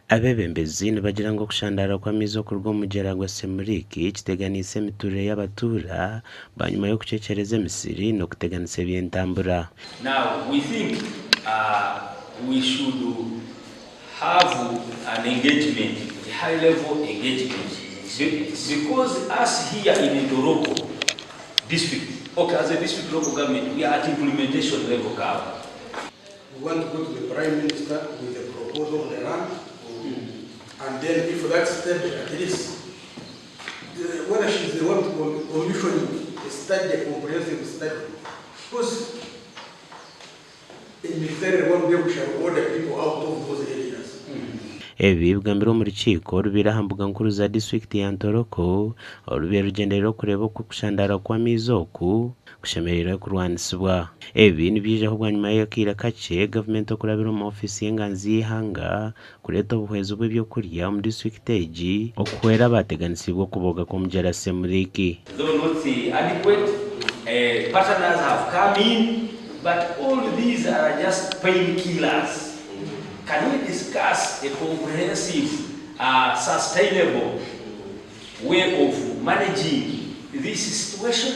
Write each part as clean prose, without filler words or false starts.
Abeebembezi nibagira ngu okushandaara kw'amaizi okuruga omu mugyera gwa Semliki kiteganiise emiturire y'abatuura bwanyima y'okucwekyereza emisiri n'okuteganisa eby'entambura. Now we think we should have an engagement, a high level engagement because us here in Ntoroko district, okay as a district local government we are at implementation level now. We want to go to the Prime Minister with a proposal on the land and then if that step at least the, whether she's the one to commission a study, a comprehensive study. Because in military one day we shall order people out of those areas. Ebi bigambirwe omu rukiiko orubaire aha mbuga nkuru za disiturikiti ya Ntoroko orubaire rugyendereire okureeba oku okushandaara kw'amaizi oku kushemereire kurwanisibwa. Ebi nibyijaho bwanyima y'akaire kakye gavumenti okurabira omu ofiisi y'enganzi y'eihanga kureeta obuhwezi bw'ebyokurya omu disiturikiti egi okuhwera abaateganisiibwe okubooga kw'omugyera Semliki. Though not adequate, partners have come in but all these are just pain killers. Can we discuss a comprehensive, sustainable way of managing this situation?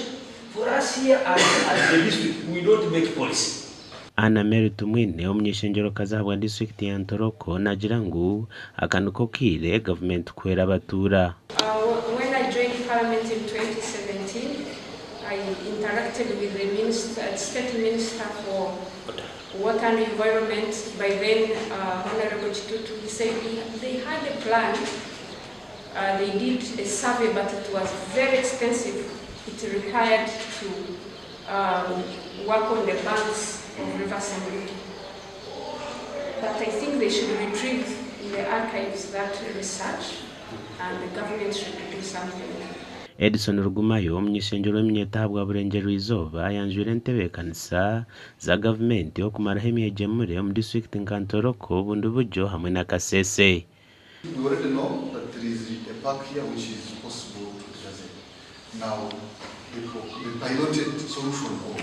For us here as, as the district, we don't make policy. Anna Mary Tumwine, omuny'eishengyerokazi ahabwa disiturikiti ya Ntoroko naagira ngu aka niko kaire gavumenti kuhwera abatuura. When I joined parliament in 2017, I interacted with the minister, state minister for water and environment, by then Honorable Kitutu, he said they had a plan. They did a survey, but it was very expensive. It required to work on the banks of River Semliki. But I think they should retrieve in the archives that research and the government should do something. Edson Rugumayo, omuny'eishengyero w'eminyeeto ahabwa Burengyerwa-izooba ayanjwire entebeekanisa za gavumenti okumaraho emyegyemure omu disiturikiti nka Ntoroko, Bundibugyo hamwe na Kasese. We already know that there is a park here which is possible to design. Now, the, the piloted solution of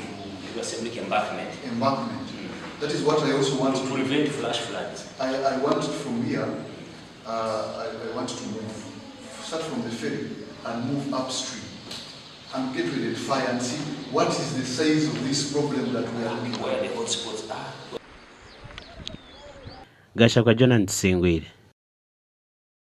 River embankment. Embankment. That is what I also want to prevent flash floods. I want from here, I want to move, start from the ferry and move upstream and get to identify and see what is the size of this problem that we are looking at. Where the hotspots are. Gashakwa Jonah Tusingwire.